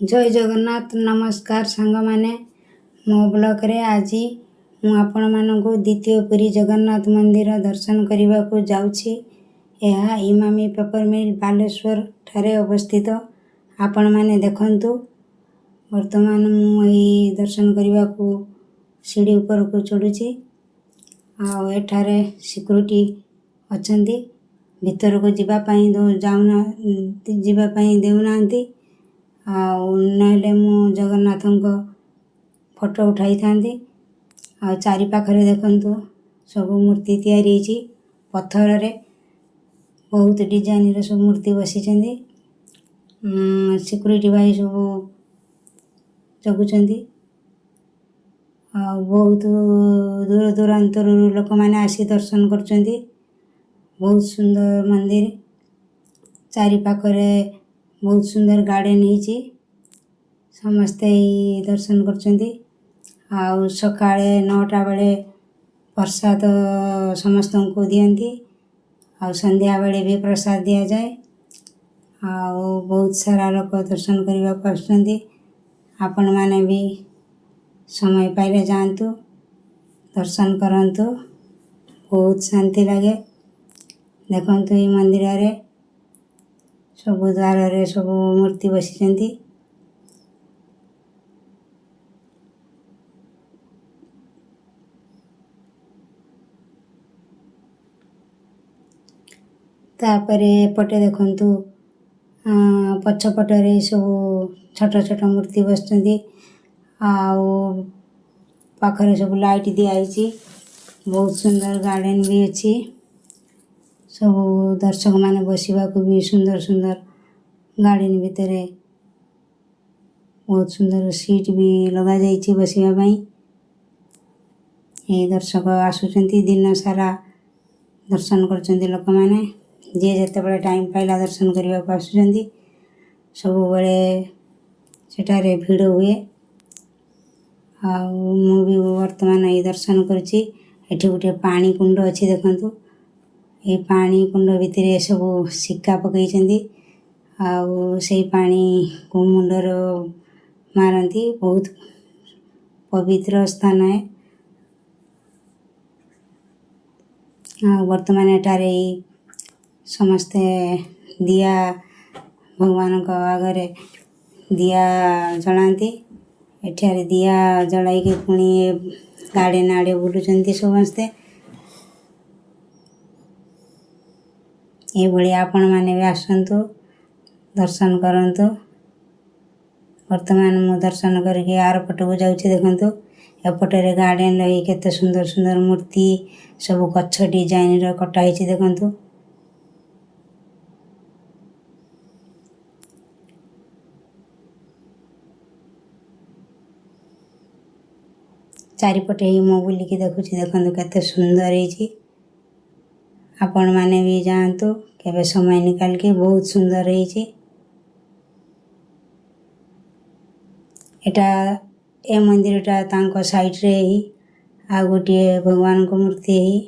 ଜୟ ଜଗନ୍ନାଥ। ନମସ୍କାର ସାଙ୍ଗମାନେ, ମୋ ବ୍ଲଗ୍ରେ ଆଜି ମୁଁ ଆପଣମାନଙ୍କୁ ଦ୍ୱିତୀୟ ପୁରୀ ଜଗନ୍ନାଥ ମନ୍ଦିର ଦର୍ଶନ କରିବାକୁ ଯାଉଛି। ଏହା ଇମାମି ପେପର ମିଲ୍ ବାଲେଶ୍ୱର ଠାରେ ଅବସ୍ଥିତ। ଆପଣମାନେ ଦେଖନ୍ତୁ, ବର୍ତ୍ତମାନ ମୁଁ ଏଇ ଦର୍ଶନ କରିବାକୁ ସିଢ଼ି ଉପରକୁ ଚଢ଼ୁଛି ଆଉ ଏଠାରେ ସିକ୍ୟୁରିଟି ଅଛନ୍ତି, ଭିତରକୁ ଯିବା ପାଇଁ ଯାଉନା, ଯିବା ପାଇଁ ଦେଉନାହାନ୍ତି। ଆଉ ନହେଲେ ମୁଁ ଜଗନ୍ନାଥଙ୍କ ଫଟୋ ଉଠାଇଥାନ୍ତି। ଆଉ ଚାରିପାଖରେ ଦେଖନ୍ତୁ, ସବୁ ମୂର୍ତ୍ତି ତିଆରି ହେଇଛି ପଥରରେ, ବହୁତ ଡିଜାଇନର ସବୁ ମୂର୍ତ୍ତି ବସିଛନ୍ତି। ସିକ୍ୟୁରିଟି ଭାଇ ସବୁ ଜଗୁଛନ୍ତି ଆଉ ବହୁତ ଦୂର ଦୂରାନ୍ତରରୁ ଲୋକମାନେ ଆସି ଦର୍ଶନ କରୁଛନ୍ତି। ବହୁତ ସୁନ୍ଦର ମନ୍ଦିର, ଚାରିପାଖରେ ବହୁତ ସୁନ୍ଦର ଗାର୍ଡ଼େନ୍ ହେଇଛି। ସମସ୍ତେ ଏଇ ଦର୍ଶନ କରୁଛନ୍ତି। ଆଉ ସକାଳେ 9ଟା ବେଳେ ପ୍ରସାଦ ସମସ୍ତଙ୍କୁ ଦିଅନ୍ତି ଆଉ ସନ୍ଧ୍ୟାବେଳେ ବି ପ୍ରସାଦ ଦିଆଯାଏ। ଆଉ ବହୁତ ସାରା ଲୋକ ଦର୍ଶନ କରିବାକୁ ଆସୁଛନ୍ତି। ଆପଣମାନେ ବି ସମୟ ପାଇଲେ ଯାଆନ୍ତୁ, ଦର୍ଶନ କରନ୍ତୁ, ବହୁତ ଶାନ୍ତି ଲାଗେ। ଦେଖନ୍ତୁ, ଏଇ ମନ୍ଦିରରେ ସବୁ ଦ୍ୱାରରେ ସବୁ ମୂର୍ତ୍ତି ବସିଛନ୍ତି। ତାପରେ ଏପଟେ ଦେଖନ୍ତୁ, ପଛପଟରେ ସବୁ ଛୋଟ ଛୋଟ ମୂର୍ତ୍ତି ବସିଛନ୍ତି ଆଉ ପାଖରେ ସବୁ ଲାଇଟ୍ ଦିଆହେଇଛି। ବହୁତ ସୁନ୍ଦର ଗାର୍ଡ଼େନ୍ ବି ଅଛି। ସବୁ ଦର୍ଶକମାନେ ବସିବାକୁ ବି ସୁନ୍ଦର ସୁନ୍ଦର ଗାର୍ଡ଼େନ୍ ଭିତରେ ବହୁତ ସୁନ୍ଦର ସିଟ୍ ବି ଲଗାଯାଇଛି ବସିବା ପାଇଁ। ଏଇ ଦର୍ଶକ ଆସୁଛନ୍ତି, ଦିନ ସାରା ଦର୍ଶନ କରୁଛନ୍ତି ଲୋକମାନେ। ଯିଏ ଯେତେବେଳେ ଟାଇମ୍ ପାଇଲା ଦର୍ଶନ କରିବାକୁ ଆସୁଛନ୍ତି। ସବୁବେଳେ ସେଠାରେ ଭିଡ଼ ହୁଏ। ଆଉ ମୁଁ ବି ବର୍ତ୍ତମାନ ଏଇ ଦର୍ଶନ କରୁଛି। ଏଠି ଗୋଟିଏ ପାଣି କୁଣ୍ଡ ଅଛି। ଦେଖନ୍ତୁ, ଏଇ ପାଣି କୁଣ୍ଡ ଭିତରେ ସବୁ ଶିକା ପକେଇଛନ୍ତି ଆଉ ସେଇ ପାଣିକୁ ମୁଣ୍ଡରେ ମାରନ୍ତି। ବହୁତ ପବିତ୍ର ସ୍ଥାନ। ଆଉ ବର୍ତ୍ତମାନ ଏଠାରେ ଏଇ ସମସ୍ତେ ଦିଆ, ଭଗବାନଙ୍କ ଆଗରେ ଦିଆ ଜଳାନ୍ତି। ଏଠାରେ ଦିଆ ଜଳାଇକି ପୁଣି ଗାର୍ଡ଼େନ୍ ଆଡ଼େ ବୁଲୁଛନ୍ତି ସମସ୍ତେ। ଏଇଭଳି ଆପଣମାନେ ବି ଆସନ୍ତୁ, ଦର୍ଶନ କରନ୍ତୁ। ବର୍ତ୍ତମାନ ମୁଁ ଦର୍ଶନ କରିକି ଆର ପଟକୁ ଯାଉଛି। ଦେଖନ୍ତୁ, ଏପଟରେ ଗାର୍ଡ଼େନ୍ ରହି କେତେ ସୁନ୍ଦର ସୁନ୍ଦର ମୂର୍ତ୍ତି ସବୁ ଗଛ ଡିଜାଇନର କଟା ହେଇଛି। ଦେଖନ୍ତୁ, ଚାରିପଟେ ହେଇ ମୁଁ ବୁଲିକି ଦେଖୁଛି। ଦେଖନ୍ତୁ, କେତେ ସୁନ୍ଦର ହେଇଛି। ଆପଣମାନେ ବି ଯାଆନ୍ତୁ କେବେ ସମୟ ନିକାଲିକି, ବହୁତ ସୁନ୍ଦର ହେଇଛି। ଏଟା ଏ ମନ୍ଦିରଟା ତାଙ୍କ ସାଇଡ଼ରେ ହେଇ ଆଉ ଗୋଟିଏ ଭଗବାନଙ୍କ ମୂର୍ତ୍ତି ହେଇ